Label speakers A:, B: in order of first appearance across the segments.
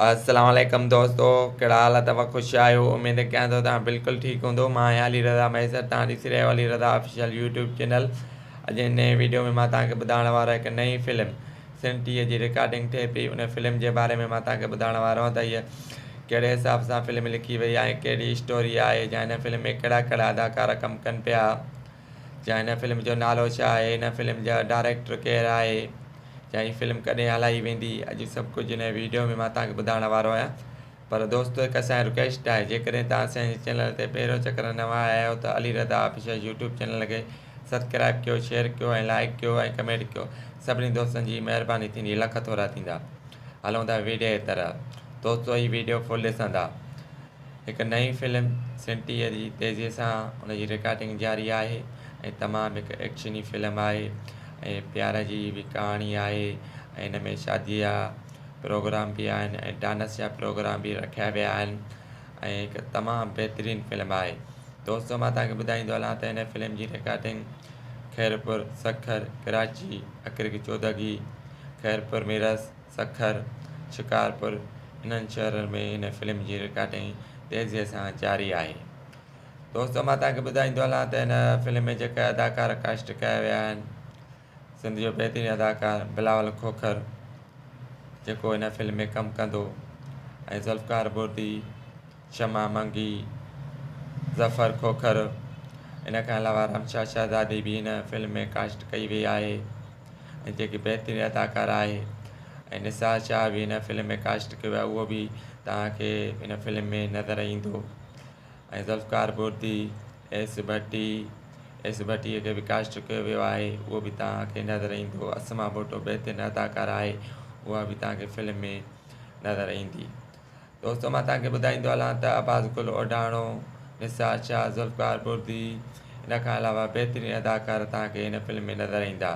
A: السلام عليڪم دوستو ڪهڙا حال اٿو خوش آهيو اميد ڪيان ٿو توهان بلڪل ٺيڪ هوندو مان آهيان علي رضا مهيسر توهان ڏسي رهيا آهيو علي رضا آفيشل يوٽيوب چينل اڄ هن نئين ويڊيو ۾ مان توهان کي ٻڌائڻ وارو هڪ نئين فلم سنٽيء جي رڪارڊنگ ٿئي پئي ان فلم جي باري ۾ مان توهان کي ٻڌائڻ وارو آهيان ته هيء ڪهڙي حساب سان فلم لکي وئي آهي ڪهڙي اسٽوري آهي يا هن فلم ۾ ڪهڙا ڪهڙا اداڪار ڪم ڪن پيا يا هن فلم جو نالو ڇا آهي هن فلم جا ڊائريڪٽر ڪير آهي يا هي فلم ڪڏهن هلائي ويندي اڄ سڀ ڪجهه هن ويڊيو ۾ مان توهان کي ٻڌائڻ وارو آهيان پر دوستو هڪ اسان جي رڪويسٽ آهي جيڪڏهن توهان اسان جي چينل تي پهريون چڪر نوان آيا آهيو ته علي رضا آفيشل يوٽيوب چينل کي سبسڪرائب ڪيو شيئر ڪيو ۽ لائڪ ڪيو ۽ ڪمينٽ ڪيو سڀني دوستن جي مهرباني ٿيندي لک ٿورا ٿيندا هلون ٿا ويڊيو جي طرف دوستو هي ويڊيو فل ڏسندا هڪ نئين فلم سنٽيء جي تيزيء سان ان جي رڪارڊنگ جاري آهي ۽ تمام هڪ ايڪشني فلم آهي ۽ پيار جي به ڪهاڻي آهي ۽ ان ۾ شاديء جا پروگرام به آهن ۽ ڊانس جا پروگرام به رکيا ويا آهن ۽ هڪ تمام بهترين فلم آهي دوستو مان توهان کي ٻڌائيندو هلان ته هن فلم جي رڪارڊنگ خيرپور سکر ڪراچي اڪرڪ چودڳي خيرپور ميرس سکر، شڪارپور انهن شهرن ۾ هن فلم جي رڪارڊنگ تيزيء سان جاري آهي. دوستو مان توهان کي ٻڌائيندو هلان ته هن فلم ۾ جيڪي اداڪار ڪاسٽ ڪيا ويا آهن سنڌ جو بهترين اداڪار بلاول کوکر جيڪو هن فلم ۾ ڪم ڪندو ۽ ذوالفقار بردي، شمع منگي، ظفر کوکر ان کان علاوه رمشا شهزادي به هن فلم ۾ ڪاسٽ ڪئي وئي آهي. ۽ جيڪي بهترين اداڪار آهي ۽ نثار شاهه به هن فلم ۾ ڪاسٽ ڪيو آهي اهو به توهان کي هن فلم ۾ نظر ايندو ۽ ذوالفقار بردي ايس ڀٽي ايس ڀٽي کي به ڪاسٽ ڪيو ويو آهي اهو به توهان کي نظر ايندو اسما ڀٽو بهترين اداڪار آهي اها به توهان کي فلم ۾ نظر ايندي دوستو مان توهان کي ٻڌائيندو هلان ته عباس گل اوڍاڻو، نثار شاهه، ذوالفقار بردي ان کان علاوه بهترين اداڪار توهان کي هن فلم ۾ نظر ايندا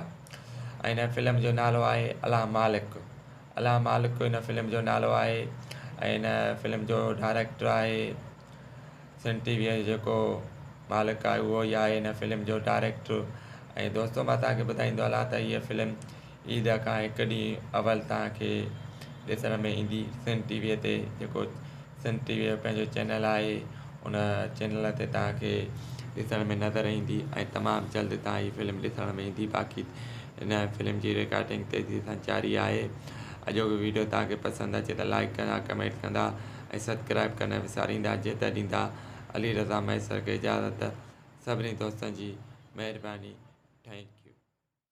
A: ۽ هن فلم جو نالو آهي الله مالڪ الله مالڪ هن فلم جو نالو آهي ۽ هن فلم جو ڊائريڪٽر آهي سن ٽي وي جيڪو مالڪ آهي اهو ئي آهي هن فلم جو ڊائريڪٽر ۽ دوستو مان توهان کي ٻڌائيندو هلان ته هيء فلم عيد کان هڪ ڏينهن اول توهان کي ڏسڻ ۾ ايندي سنڌ ٽي ويء تي جيڪو سنڌ ٽي ويء جو پنهنجو چينل آهي ان چينل تي توهان کي ڏسڻ ۾ نظر ايندي ۽ تمام جلد توهان هي فلم ڏسڻ ۾ ايندي باقي هن فلم جي رڪارڊنگ تيزي سان جاري آهي اڄوڪو ويڊيو توهان کي پسند اچي ته لائڪ ڪندا ڪمينٽ ڪندا ۽ سبسڪرائب ڪرڻ نه وساريندا جيتر ڏيندا علي رضا مهيسر کي اجازت سڀني دوستن جي مهرباني thank.